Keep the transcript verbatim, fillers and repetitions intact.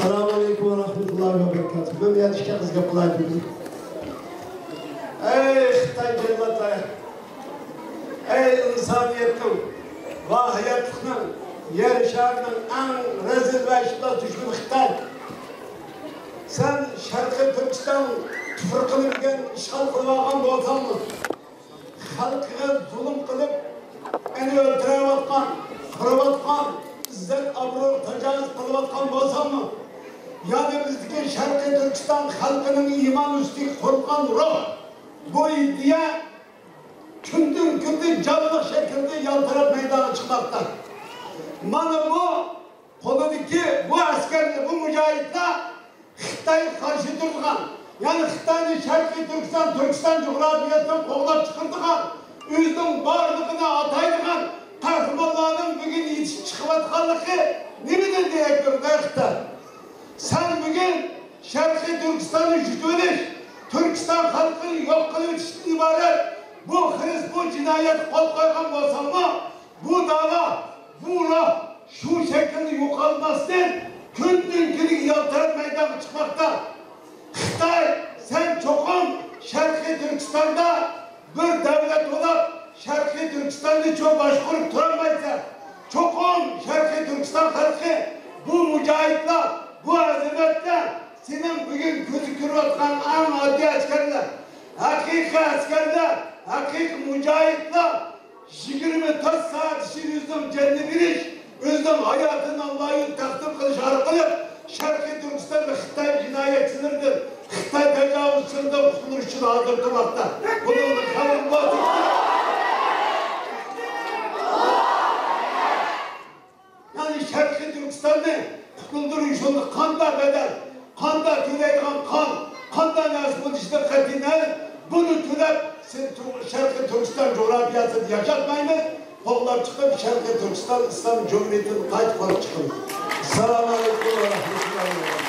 ئەسسالامۇ ئەلەيكۇم ۋە رەھمەتۇللاھى ۋە بەرىكاتۇھ. مەن يەنە ئىككى قىز گەپ قىلاي بۈگۈن. ئەي خىتاي جاللاتلار! ئەي ئىنسانىيەتنىڭ، ۋاھىيەتلىكنىڭ، يەر شارىنىڭ ئەڭ رەزىل ۋە ئىپلاس دۈشمىنى خىتاي! سەن شەرقىي تۈركىستان تۇپرىقىنى بۈگۈن ئىشغال قىلىۋالغان بولساڭمۇ، خەلقىگە زۇلۇم قىلىپ، ئەنە ئۆلتۈرۈۋاتقان، قىرىۋاتقان، ئىززەت ئابرۇيغا تاجاۋۇز قىلىۋاتقان بولساڭمۇ، يەنى بىزدىكى شەرقىي تۈركىستان خەلقىنىڭ ئىمان ئۈستىگە قۇرۇلغان روھ، بۇ ئىدىيە كۈندىن كۈندە جانلىق شەكىلدە يالتىراپ مەيدانغا چىقماقتا. مانا بۇ قولىدىكى بۇ ئەسكەرلەر، بۇ مۇجاھىدلار خىتايغا قارشى تۇرىدىغان، يەنى خىتاينى شەرقىي تۈركىستان، تۈركىستان جۇغراپىيەسىدىن قوغلاپ چىقىرىدىغان، ئۆزىنىڭ بارلىقىنى ئاتايدىغان قەھرىمانلارنىڭ بۈگۈن يېتىشىپ چىقىۋاتقانلىقى نېمىدىن دېرەك بېرىدۇ، ئەي خىتاي؟ سەن بۈگۈن شەرقىي تۈركىستاننى يۇتۇۋېلىش، تۈركىستان خەلقىنى يوق قىلىۋېتىشتىن ئىبارەت بۇ خىرىس، بۇ جىنايەتكە قول قويغان بولساڭمۇ، بۇ داۋا، بۇ روھ شۇ شەكىلدە يوقالماستىن، كۈندىن كۈنگە يالتىراپ مەيدانغا چىقماقتا. خىتاي، سەن چوقۇم شەرقىي تۈركىستاندا بىر دۆلەت بولۇپ، شەرقىي تۈركىستاننى چوڭ باشقۇرۇپ تۇرالمايسەن. چوقۇم شەرقىي تۈركىستان خەلقى، بۇ مۇجاھىدلار، بۇ ئەزىمەتلەر، سېنىڭ بۈگۈن كۆزى كۆرۈۋاتقان ئەڭ ئاددىي ئەسكەرلەر، ھەقىقىي ئەسكەرلەر، ھەقىقىي مۇجاھىدلار يىگىرمە تۆت سائەت ئىچىدە ئۆزىنىڭ جېنىنى بېرىش، ئۆزىنىڭ ھاياتىنى ئاللاھقا تەقدىم قىلىش ئارقىلىق شەرقىي تۈركىستاندا خىتاي جىنايەتچىلىرىدىن، خىتاي تاجاۋۇزچىلىرىدىن قۇتۇلۇش ئۈچۈن ھازىر تۇرماقتا. بۇنىڭدىن خەۋىرىڭ بار. يەنى شەرقىي تۈركىستاننى قۇتۇلدۇرۇش يولىدا قانداق بەدەل، قانداق تۆلەيدىغان قان، قانداق نەرسە بولۇشىدىن قەتئىينەزەر، بۇنى تۆلەپ، سىز تۇ-، شەرقىي تۈركىستان جۇغراپىيەسىدە ياشاتمايمىز، قوغلاپ چىقىپ، شەرقىي تۈركىستان ئىسلام جۇمھۇرىيىتىدىن قايتا قۇرۇپ چىقىمىز. ئەسسالامۇ ئەلەيكۇم ۋە رەھمەتۇللاھى ۋە بەرىكاتۇھ.